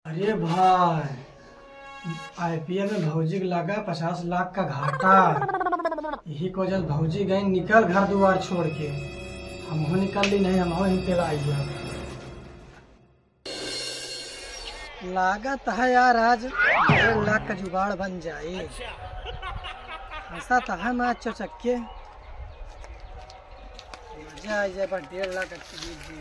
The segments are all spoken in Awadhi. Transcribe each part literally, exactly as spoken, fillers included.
अरे भाई, आईपीएल में भौजी के लागा पचास लाख का घाटा। यही को वजह से भौजी गई निकल घर दुआर छोड़ के। हमहू निकल ली नहीं, हमहू यहीं पे आई है। लागत है यार, आज डेढ़ लाख का जुगाड़ बन जाई। हंसा तो है मैं चौचक्के, मजा आ जाए, बस डेढ़ लाख अच्छी जीत जी।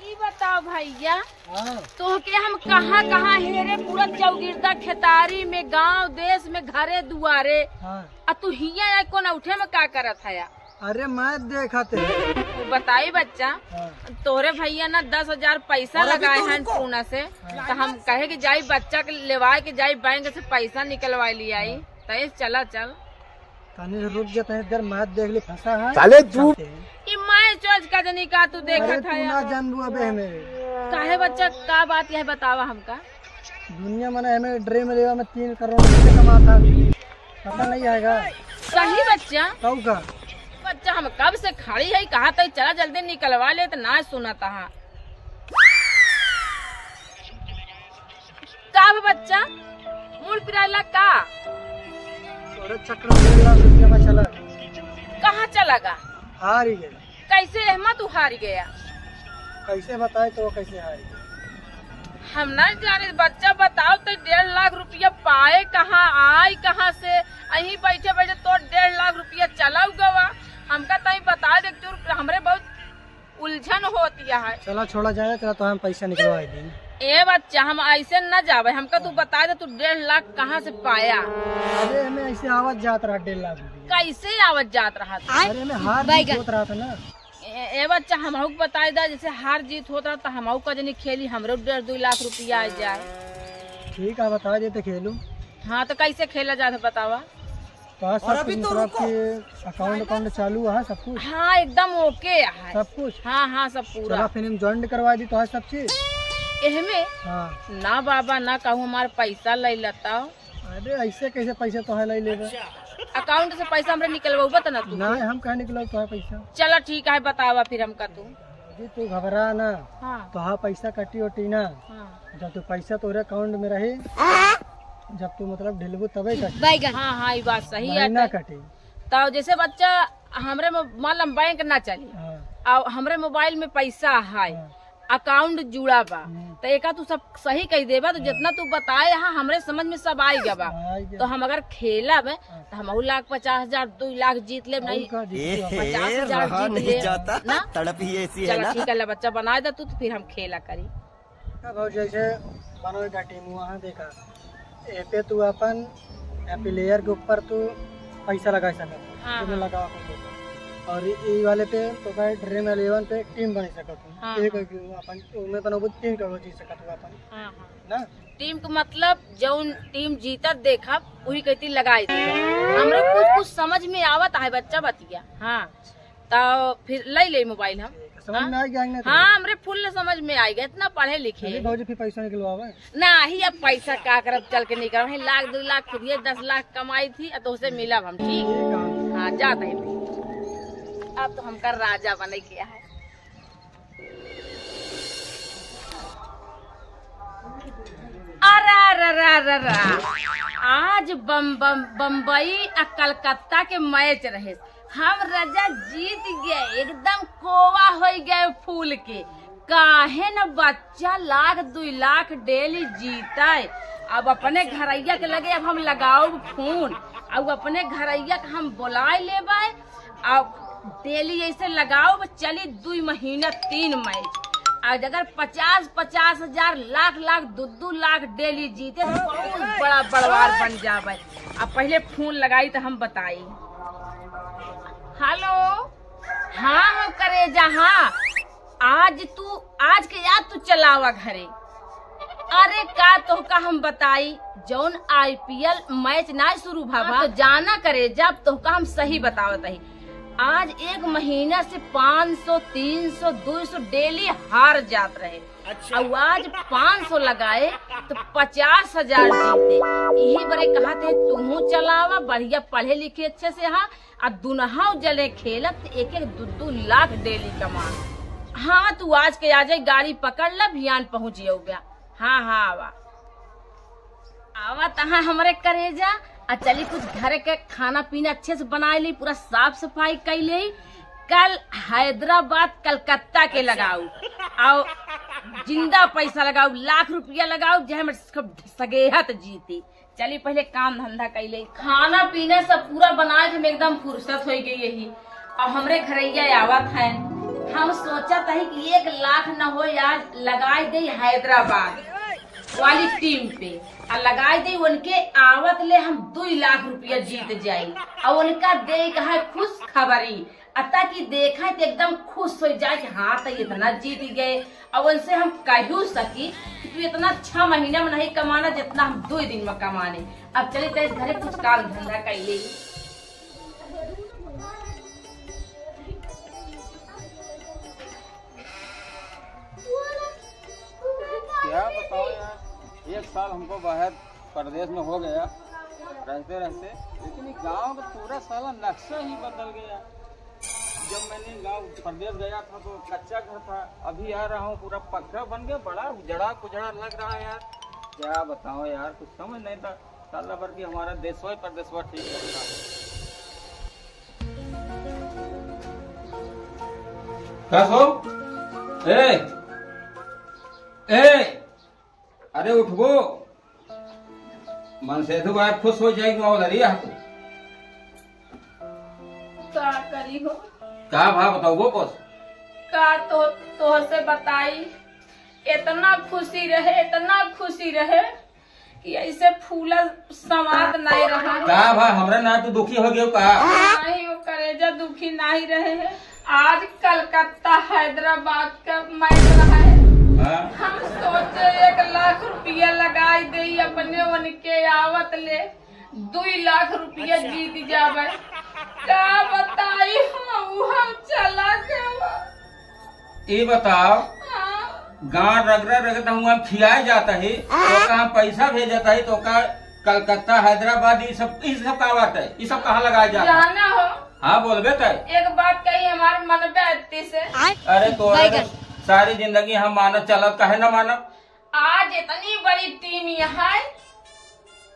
ई बताओ भैया, हाँ। तोहके हम कहाँ कहाँ हेरे, पूरा चौगिरदा खेतारी में, गांव देश में, घरे दुआरे, हाँ। आ तू हियाँ आए कौन उठे में का करत है? अरे मैं देखत है। बताई बच्चा, हाँ। तोहरे भैया ना दस हजार पैसा लगाए हैं पूना से, हाँ। तो हम कहे कि जाई बच्चा के लेवाए के जाई बैंक से पैसा निकलवा ली आई, हाँ। तो ये चला चल। तनी से रुक जा, तनी देर मैच देख ली, फंसा है। साले तू। ई मैच वैच का जनी का तू देखत है तू ना यार। जानबू अबे हमें। काहे बच्चा, का बात यह बतावा हमका? दुनिया में ना हमें ड्रीम इलेवन में तीन करोड़ रुपये कमाता, पता नहीं आएगा। सही बच्चा? कहू का? बच्चा हम कब से खड़ी है, कहा तई चला जल्दी निकलवा ले, तो ना सुनत हा। का बा बच्चा, मूड़ पिराइला का? तोरे चक्कर में डेढ़ लाख रुपया में चला। कहाँ चला गा? हार ही गया। कैसे एहमा तू हार गया? कैसे बताए तो कैसे हार गया? हम ना जाने बच्चा, बताओ तो डेढ़ लाख रुपया पाए कहाँ, आए कहाँ से? अहीं बैठे बैठे तो डेढ़ लाख रुपया चला गवा। हमका तई बता दे, तू हमरे बहुत उलझन होती है। चला छोड़ा जाए, चला तो हम पैसा निकलवा दी। ए बच्चा, हम ऐसे न जावे, हमका तू बता दे, तू डेढ़ लाख कहाँ से पाया? अरे हमें ऐसे आवत जात रहा डेढ़ लाख रुपया। कैसे आवत जात रहा था? अरे हमें हार जीत होत रहा था ना। ए, ए बच्चा, हमहू के बताई दा, जैसे हार जीत होत रहा तो हमहू का जनी खेली, हमरो डेढ़ दो लाख रुपया आ जाए। ठीक है, बता दे तो खेलू। हाँ, तो कैसे खेला जात है बतावा? तो आज और सब अभी कुछ तो मतलब रुको। कि अकाउंट अकाउंट चालू है सब कुछ? हाँ, एकदम ओके है। सब कुछ? हाँ, हाँ, सब पूरा। चला फिर हम ज्वाइन करवा दी तो है सब चीज? एहमे? हाँ। ना बाबा, ना कहूँ हमार पैसा ले लेता। अरे ऐसे कैसे पैसा तो है ले लेबे? अकाउंट से पैसा हमरे निकलवाबा त ना तू? ना, हम कहाँ निकलब तो है पैसा? चला ठीक है, बतावा फिर हमका तू। जी तू घबरा ना। हाँ। तो हाँ पैसा कटी ओटी ना। हाँ। जब तू पैसा तोरे अकाउंट में रही, जब तू मतलब ढिलबू तबे कटी। बैगन। हाँ, हाँ, ई बात सही है। नहीं ना कटी। तो जैसे बच्चा हमरे मो-, मान ला बैंक ना चली, हाँ। और हमरे मोबाइल में पैसा है, हाँ। अकाउंट जुड़ा बा, हम्म। तो एका तू सब सही कही देबा, तो हाँ। जितना तू बताए हा, हमरे समझ में सब आई गया बा। आई गया। तो हम अगर खेलब, हाँ। तो हमहू लाख पचास हजार, दो लाख जीत लेब, और नहीं का जीत लेब? पचास हजार रहा जीत नहीं लेब, जाता, ना? तड़प ही ऐसी है चला ना। ठीक है, ले बच्चा बनाए दे तू, तो फिर हम खेला करी। अब और जैसे बनो का टीम वहाँ देखा, ए पे तू अपन प्लेयर के ऊपर तू पैसा लगा सकत, हाँ, तू हाँ। लगा अपन ऊपर। और ई, ई वाले पे तो का ड्रीम इलेवन पे टीम बना सकत हूँ। हाँ, एक हाँ। अपन, उनमें बनोबू तीन करोड़ जीत सकत हूँ अपन। हाँ, हाँ। ना? टीम के मतलब जौन टीम जीतत देखब, वही कहती लगाई दे। हमरे कुछ, कुछ समझ में आवत है बच्चा बतिया। हाँ। तो फिर ले ले मोबाइल हम। ठीक है, समझ में आ गया ना? हाँ, हमरे फुल समझ में आ गया, इतना पढ़े लिखे। चलिए भौजी, फिर पैसा निकलवावे। ना ही, अब पैसा का करब, चल के निकल, वहीं लाख दो लाख खुदिए दस लाख कमाई थी, अब तोहसे मिलब हम, ठीक? ठीक है। हाँ, जात है। अब तो हमका राजा बने के है। अरे, अरे, अरे, अरे, अरे। आज बम-, बम-, बम्बई आ कलकत्ता के मैच रहे। हम राजा जीत गए, एकदम कोवा होइ गए फूल के। काहे न बच्चा लाख दुई लाख डेली जीते। अब अपने घरैया के लगे अब हम लगाउब फोन, अब अपने घरैया के हम बोलाए लेबै। अब डेली ऐसे लगाउब, चली दुई महीना तीन मैच। आज अगर पचास पचास हजार, लाख लाख, दू दू लाख डेली जीते तो बहुत बड़ा बड़वार बन जाबै। अब पहिले फोन लगाई तो हम बताई। हेलो, हाँ हो करेजा, हाँ। आज तू, आज के याद तू चलावा घरे। अरे का तोहका हम बताई, जौन आईपीएल मैच ना शुरू भा बा, हाँ, तो जाना करेजा, अब तोहका हम सही बतावत हई। आज एक महीना से पाँच सौ, तीन सौ, दो सौ डेली हार जात रहे। अच्छा। अउ आज पाँच सौ लगाए तो पचास हजार जीते। यही बरे कहा थे, तुहू चलावा, बढ़िया पढ़े लिखे अच्छे से हा, आ दुनहौ जने खेलत एक एक दू दू लाख डेली कमा। हाँ, तू आज के आ जाई, गाड़ी पकड़ ला, भियान पहुँच जाऊ बा। हाँ, हाँ, आवा। आवा तहाँ हमरे करेजा, आ चली कुछ घर के खाना पीना अच्छे से बनाइ ली, पूरा साफ सफाई कइ ली। कल हैदराबाद कलकत्ता के लगाऊ, आओ जिंदा पैसा लगाऊ, लाख रुपया लगाऊ, जे हमरे सब सगेहत जीती। चली पहले काम धंधा कइ ले, खाना पीना सब पूरा बनाइ के हम एकदम फुर्सत होइ गई यही। अब हमरे घरैया आवत हैं, हम सोचत हई कि एक लाख न हो यार, लगाइ दे हैदराबाद वाली टीम पे, आ लगाइ दे उनके आवत ले हम दुई लाख रुपया जीत जाई, और उनका दे कहा खुशखबरी। अता कि देखा तो एकदम खुश होइ जाए कि हाँ, तो इतना जीत गए। और उनसे हम कहू सकी कि तू इतना छह महीना में नहीं कमाना, जितना हम दो दिन में कमाने। अब चली तो इस घरे कुछ काम धंधा कइ ले। क्या बताओ यार, एक साल हमको बाहर परदेश में हो गया रहते रहते, लेकिन ये गांव का पूरा साला नक्शा ही बदल गया। जब मैंने गांव परदेश गया था तो कच्चा घर था, अभी आ रहा हूँ पूरा पक्का बन गया, बड़ा उजड़ा पुजड़ा लग रहा है यार। क्या बताओ यार, कुछ समझ नहीं था। साला भर के हमारा देशवा ही परदेशवा ठीक रहता। का सो? ए, ए, अरे उठबो। मन से तो बात खुश हो जाएगी, माँ उधर ही आ तू। का करी हो? का भा बताओ वो कुछ? का तो, तोहसे बताई, इतना खुशी रहे, इतना खुशी रहे कि ऐसे फूला समात नहीं रहा है। का भा हमरा ना तू दुखी हो गयो का? नहीं, वो करेजा दुखी नहीं रहे है। आज कलकत्ता हैदराबाद का मैच रहा है। हाँ। हम सोचे एक लाख रुपया लगाई दे अपने उनके आवत ले, दुई लाख रुपया जीत जावे। का बताई हम, वहाँ चला गवा। ई बताओ, हाँ। गांड रगड़ा रगड़ा हुआ हम खियाए जाता ही, तो का हम पैसा भेजता ही, तो का कलकत्ता, हैदराबाद, ई सब, ई सब का बात है? ई सब कहाँ लगाए जाता है? जाना हो। हाँ, बोलबे तय। एक बात कही हमारे मन पे अत्ती से। अरे तो सारी जिंदगी हम मानत चलत, काहे ना मानब? आज इतनी बड़ी टीम यहाँ है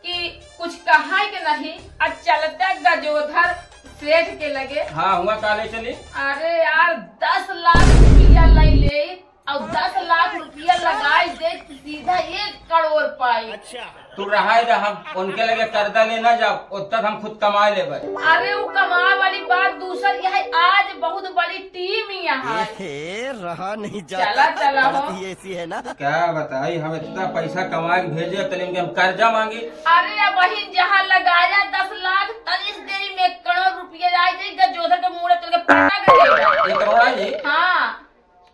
कि कुछ कहा के नहीं। आज चलते गजोधर सेठ के लगे। हाँ, हुआ काले चली। अरे यार, दस लाख रुपया ले ले और दस लाख रुपया लगाई दे, सीधा एक करोड़ पाई। अच्छा। तू रहाई रह, हम उनके लगे कर्जा ले ना जाब, ओतक हम खुद कमाए लेबे। अरे, वो कमाए वाली बात दूसर, यह आज बहुत बड़ी टीम यहाँ है। ए, रहा नहीं जाता। चला, चला हो। गलती ऐसी है ना। क्या बताई, हम इतना पैसा कमा के भेजे, तनी इनके हम कर्जा मांगी। अरे, अब वही जहाँ लगाया दस लाख, तनी से देरी में एक करोड़ रुपया आ जाए, गजोधर के मुड़े तुरके पटक देगा। एक करोड़ आ जाए? हाँ।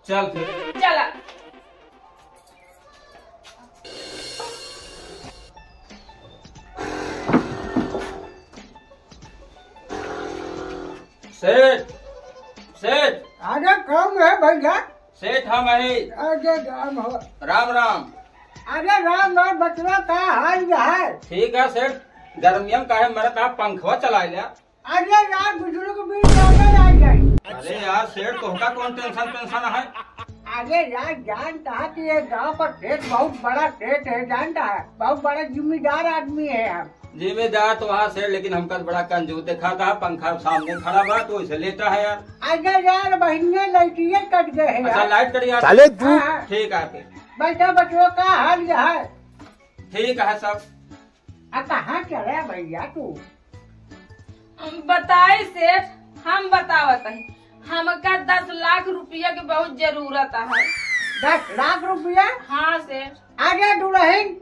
चल फिर। चला। सेठ, सेठ। अरे कौन है भैया? सेठ हम है। अरे राम हो। राम राम। अरे राम राम बचवा, का हाल है? ठीक है सेठ, गर्मियन काहे मरत, आप पंखवा चला लिया। अरे यार, बिजली के बिल ज्यादा आ जाए। अरे यार सेठ, तोहका कौन टेंशन पेंशन है? अरे यार, जानता है कि ये गांव का सेठ बहुत बड़ा सेठ है, जानता है, बहुत बड़ा जिम्मेदार आदमी है हम। जिम्मेदार तो हाँ सेठ, लेकिन हमका तो बड़ा कंजूस दिखाता है, पंखा सामने खड़ा बा तो इसे लेता है यार। अरे यार, बहिनिया लइटिए कट गए हैं अच्छा, यार। लाइट कट गया। साले तू। हाँ, हाँ। ठीक है फिर। बैठा बचवा, का हाल है? ठीक है सब। आ, कहाँ चला भैया तू? बताई सेठ, हम बतावत हई, हमका दस लाख रुपया के बहुत जरूरत है। दस लाख रुपया? हाँ सेठ। अरे दुलहिन,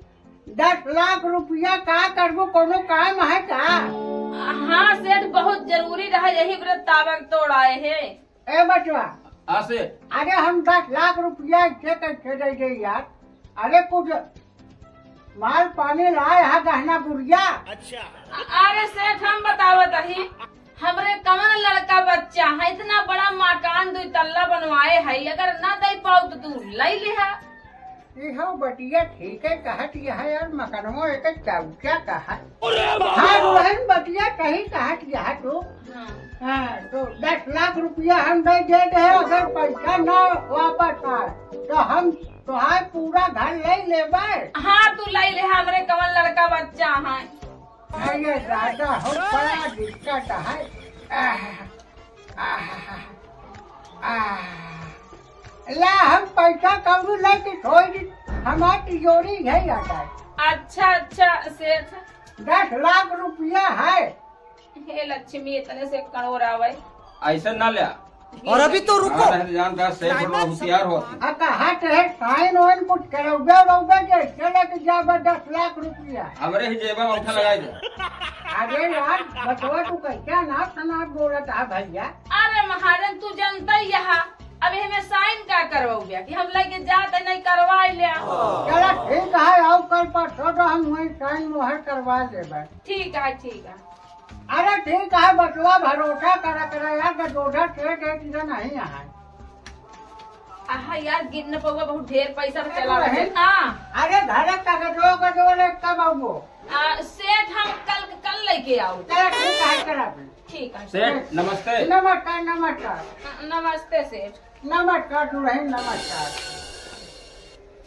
दस लाख रुपया का करबो, कोनो काम है का? हाँ सेठ, बहुत जरूरी रहा, यही बरे ताबड़तोड़ आए हैं। ए बचवा। हाँ सेठ। अरे हम दस लाख रुपया ऐसे कैसे दे दे यार? अरे कुछ माल पानी लाए हा गहना गुड़िया। अच्छा। अरे सेठ, हम बतावत ही, हमरे कवन लड़का बच्चा है, इतना बड़ा मकान दुई तल्ला बनवाए है, अगर ना दे पाऊ तो तू ले लिहा। इहो बतिया ठीक है कहत यह यार, मकनवो एक चौचा कहत। अरे बाबा! हाँ, दुल्हन बतिया सही कहत यह तू। हाँ। हाँ, तो दस लाख रुपया हम दे दे दे, अगर पैसा ना वापस आए, तो हम तोहार पूरा घर ले लेबे। हाँ, तू ले ले, हमरे कवन लड़का बच्चा है। अरे दादा हो, बड़ा दिक्कत है। आह, आह, आह। ला, हम पैसा कौड़ी लेके छोड़ दी, हमार तिजोरी है यार। अच्छा, अच्छा, सेठ। दस लाख रुपया है। हे लक्ष्मी, इतने से करोड़ आवे। ऐसे ना ले। और अभी तो रुको। हाँ, रहने जान का, सेठ लोग होशियार हो। आ, कहा तो है, साइन वाइन कुछ करौबे, रौबे के, चले के जाबे दस लाख रुपया। हमरे ही जेबा में उठा लगाई दे। अरे यार, बचवा, तू कैसा ना सना बोलत है भैया? अरे महाजन, तू जानता ही यहाँ, अब हमें साइन का करवाओगे कि हम लेके जाते नहीं, करवा ले। चला ठीक है, आओ कल परसों तो हम वहीं साइन मोहर करवा लेबे। ठीक है, ठीक है। अरे ठीक है बचवा, भरोसा करा करा यार, के जोधा सेठ एक जन नहीं है। आहा यार, गिन न पउआ, बहुत ढेर पैसा तो अरे चला बहन। हाँ। अरे घरे का गजो गजो ले कब आऊंगो? आ, सेठ हम कल, कल लेके आओ। चला ठीक है, करा भी। ठीक है। सेठ, नमस्ते। नमस्कार, नमस्कार। हाँ, नमस्ते सेठ। नमस्कार दुल्हन, नमस्कार।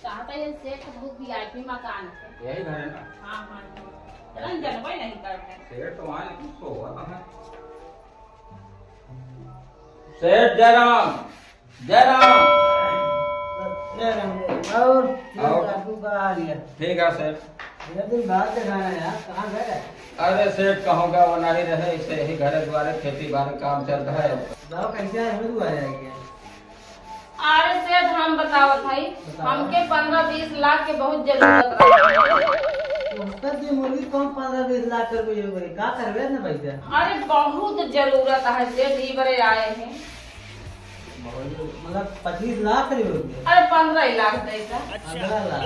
चाहता है सेठ बहुत वीआईपी मकान है। यही घर है ना? हाँ, हाँ। चलन जनबे नहीं करते। सेठ तो वहाँ लेकिन सोवत है। सेठ जयराम, जयराम। जयराम। और? और? काकू का हाल है? ठीक है सेठ। इतने दिन बाद दिखाना यार, कहाँ गए? अरे सेठ, कहूँगा वो नहीं रहे, इसे ही घरे द्वारे खेती बाड़ी काम चलता है। बताओ कैसे है, हमें दुआ जाएगी। अरे सेठ, हम बतावत हई, बताओ। हमके पन्द्रह बीस लाख के बहुत जरूरत रहा। तो उसका दी मुर्गी कौन पन्द्रह बीस लाख के रुपये हो गई? का करबे ना पैसा? अरे बहुत जरूरत है सेठ, ई बरे आए हैं। बहुत जरूरत, मतलब पच्चीस लाख करीब हो गया? अरे पन्द्रह ही लाख दे का। पन्द्रह लाख।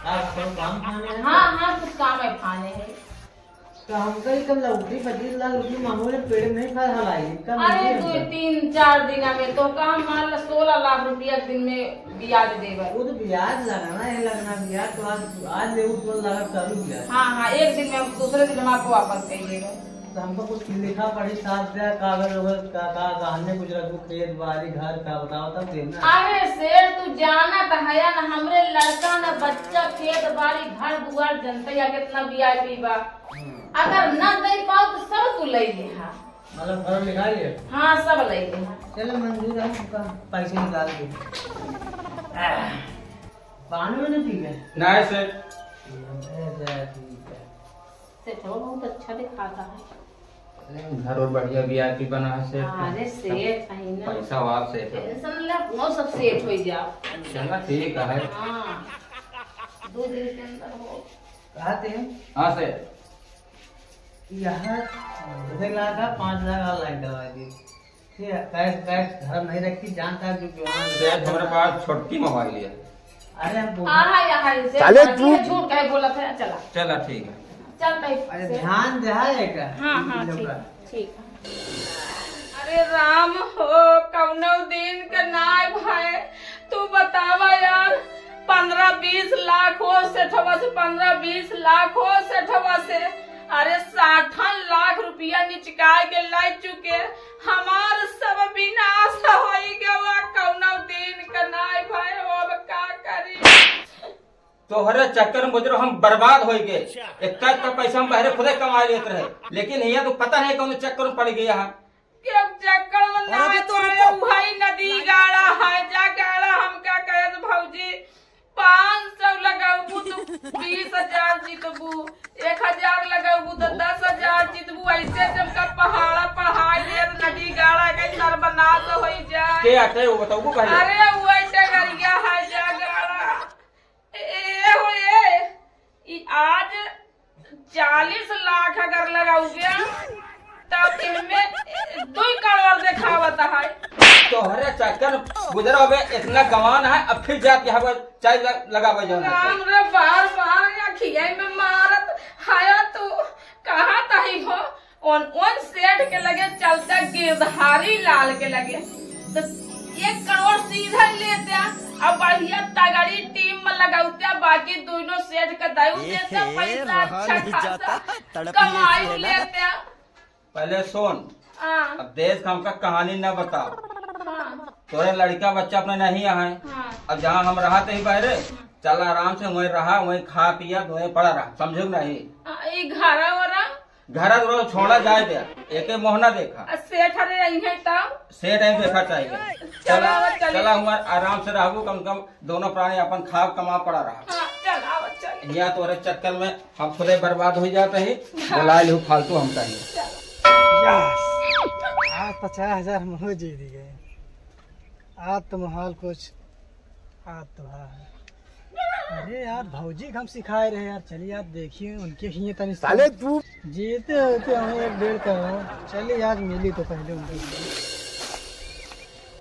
आप तो काम खाने हैं? हाँ, हाँ, कुछ काम है खाने हैं। तो हमका ही कम लौटी, पच्चीस लाख रुपये मांगो रे, पेड़ नहीं फल हलाई, इनका अरे मिलती दो हमका। तीन चार दिन में तो काम मान ला सोलह लाख रुपया दिन में ब्याज देवे। वो तो ब्याज लगाना है, लगना ब्याज तो आज, आज ले उस पर लगा चालू ब्याज। हाँ, हाँ, एक दिन में हम दूसरे दिन हम आपको वापस कर देंगे। तो हमको कुछ लिखा पढ़ी साथ दिया, कागज वगैरह का, का, का हमने कुछ रखो, खेत बाड़ी घर का बताओ तब देना। अरे सेठ तू जानत है ना, हमरे लड़का न बच्चा खेत बाड़ी घर दुआर जनते या कितना वीआईपी बा। हम्म। अगर न दे पाओ तो सब तू ले लिहा। मतलब फॉर्म निकाल लिया? हाँ, सब ले लिहा। चलो मंजूर है, हमका पैसे निकाल दे। पानी वानी पी गए? नहीं सेठ। अच्छा, ठीक है। सेठ वो बहुत अच्छा दिखाता है। अरे घर और बढ़िया वीआईपी बना है सेठ। अरे सेठ है ना। पैसा वाला सेठ है। टेंशन ले, वो सब सेठ हो जाओ। चला ठीक है। हाँ, दो दिन के अंदर हो। कहा थे? हाँ सेठ। यहाँ दस लाख का पाँच लाख और लाइन डलवा दी। ठीक है, कैश, कैश घर नहीं रखी, जानता है जो जवान सेठ, हमारे पास छोटकी मोबाइल है। अरे हम बोल हाँ, हाँ, यहाँ इसे साले आती तू है, झूठ कहे बोलत है, चला। चला, ठीक है। चल, भाई, अरे से ध्यान दे, हाँ, एक हाँ, हाँ, इन लोग ठीक, का। ठीक। अरे राम हो, कौनो दिन के नाय भाई, तू बतावा यार, पन्द्रह बीस लाख हो सेठवा से, पन्द्रह बीस लाख हो सेठवा से। अरे साठन लाख रुपया निचकाय के लाई चुके, हमार सब विनाश होई गवा, कौनो दिन का नाय भाई, अब का करी? तोहरे चक्कर में बुजरो हम बर्बाद होई गए। इतना इतना पैसा हम बहरे खुदे कमा लेत रहे, लेकिन हियाँ तो पता नहीं कौन चक्कर में पड़ गया है। के चक्कर में और ना अभी तो पड़े, रुको। भाई नदी गाड़ा है, जा गाड़ा हमका कहे तो भौजी, पाँच सौ लगाबू तो बीस हजार जीतबू, एक हजार लगाबू तो दस हजार जीतबू, ऐसे जब का पहाड़ा पढ़ाई दे तो नदी गाड़ा के सर्वनाश होई जाए। के आते वो बताओ भाई। अरे वो ऐसे गरिया है जा गाड़ा। ए, ए, हो ए, ई आज चालीस लाख अगर लगाउबे, तब इनमें दुई करोड़ देखावत है। तोहरे चक्कर में गुजरा होबे, इतना गवान है, अब फिर जाके हवा चाय ल-, लगावे जाना। राम रे, बार बार अखिया में मारत हया तू, कहाँ तही हो? ओन, ओन सेठ के लगे चलता गिरधारी लाल के लगे, तो एक करोड़ सीधा लेते, अब ये तगड़ी टीम में लगावते, बाकी दोनों सेठ का दारू देते, पैसा अच्छा खासा कमाई लेते। पहले सुन, हाँ। अब देश का हमका कहानी न बताओ। हाँ। तोरे लड़का बच्चा अपने नहीं आए। हाँ। अब जहाँ हम रहा थे ही बाहरे, हाँ। चल आराम से वहीं रहा, वहीं खा पिया, वहीं पड़ा रहा, समझो कि नहीं? हाँ, ई घरा वरा? घरा तो छोड़ा जाए दे, एके मोहना देखा। आ सेठ हरे रही है तब? सेठ है देखा चाहिए। चला, चला, चला। चला हुआ आराम से रहबू, कम से कम दोनों प्राणी अपन खाब कमा पड़ा रहा। हाँ, चल, आवा, चल। यहाँ तोरे चक्कर में हम खुदे बर्बाद हो जाते ही, हाँ। बोला लिहू फालतू हमका ही। चल। यस। आज पचास हजार हम हो जीत गए। आज तो माहौल कुछ, आज तो हाँ। अरे यार, भौजी के हम सिखाए रहे यार, चलिए आप देखिए उनके ही तनी साले तू। जीते होते हमें एक डेढ़ करोड़। चलिए आज मिली तो पहले उनके।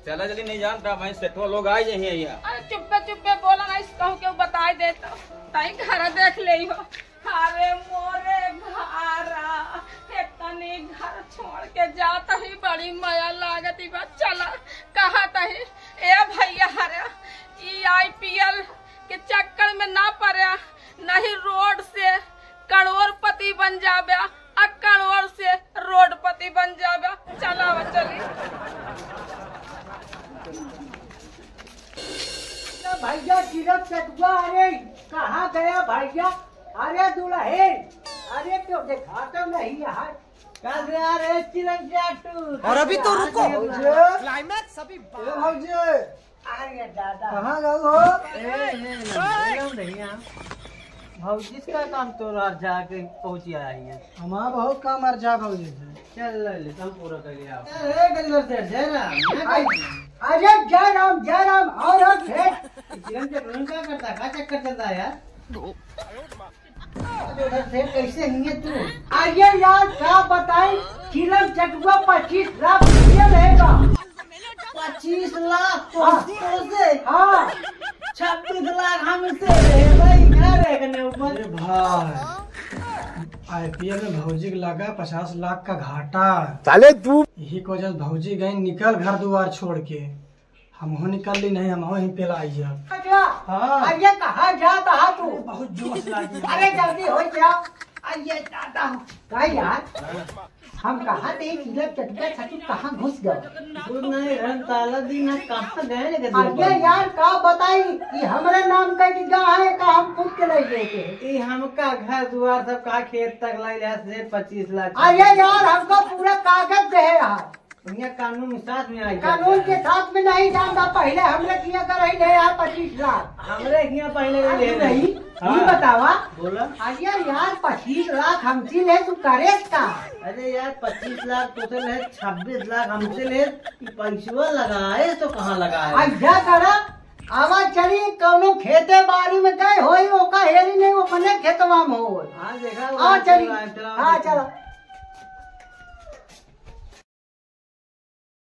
चला जल्दी, नहीं जानता भाई, सेठवा लोग आ जाइए यहाँ। अरे चुप्पे चुप्पे बोला, नहीं कहूँ केहू बताई देता, ताई घर देख ले हो। अरे मोरे घरा, इतनी घर छोड़ के जाता ही बड़ी मया लागत ही बा। चला, कहा तही, ए भैया, हरे ई आईपीएल के चक्कर में ना पड़ा, नहीं रोड से करोड़पति बन जाबे, आ करोड़ से रोडपति बन जाबे। चलावा चली। तो भैया चिरक चटुआ, अरे कहाँ गया भैया? अरे दुल्हन, अरे तो देखा तो नहीं है। का यार, ए चिरक जाटू, और अभी तो रुको। क्लाइमैक्स अभी ए भौजी, अरे दादा। कहाँ गऊ हो? ए, ए, ए, ए, भैया। भौजी का काम तो यार जाके पहुँच आया है। हमारा बहुत काम यार जा भौजी से। चल ले, ले, हम पूरा कर लिया। अरे गल्लर सेठ, जय राम। अरे जय राम, जय राम, और, और सेठ। चिरंजी का करता, का चक्कर चलता है यार? अरे उधर से कैसे नहीं है तू? अरे यार, का बताई, चिलम चटुआ पच्चीस लाख रुपया लेगा। पच्चीस लाख तो हाँ। उससे? हाँ। छब्बीस लाख हमसे ले भाई, घर है कने ऊपर। अरे भाई, आईपीएल में भौजी के लगा पचास लाख का घाटा। साले तू। यही की वजह से भौजी गई निकल घर दुआर छोड़ के। हमहू निकल ली नहीं, हमहू ही पेला आई जाब। अच्छा, हाँ। अरे कहाँ जात हा तू? अरे बहुत जोश लागी। अरे जल्दी हो जा। अरे दादा, का यार? हम कहा थे चिलम चटुआ छटू कहाँ घुस गए? घुस नहीं, हम ताला दी ना, कहाँ गए रे गरीब अरे आदमी? यार का बताई, ये हमरे नाम का कि गा है का हम खुद के ले लेते हैं। ये हमका घर दुआर सब कहा खेत तक लाई ले से पच्चीस लाख। अरे यार हमका पूरा कागज दे है यार। भैया, कानून के साथ में आई कानून जाता के है। साथ में नहीं जानता, पहले हमरे किया कर रही ले यार पच्चीस लाख। हमरे हियाँ पहले ले अरे ले। नहीं, हाँ। ये बतावा। बोला। अरे यार, पच्चीस लाख हमसे ले, तू करेस का? अरे यार, पच्चीस लाख तो से ले, छब्बीस लाख हमसे ले, ई पैसवा लगाए तो कहाँ लगाए? अइसा करा, आवा चली, कौनो खेते बाड़ी में गए होई, ओका हेरी नहीं, वो अपने खेतवा में होई। हाँ, देखा, आ, चली। चला, चला, हाँ, चला। चला।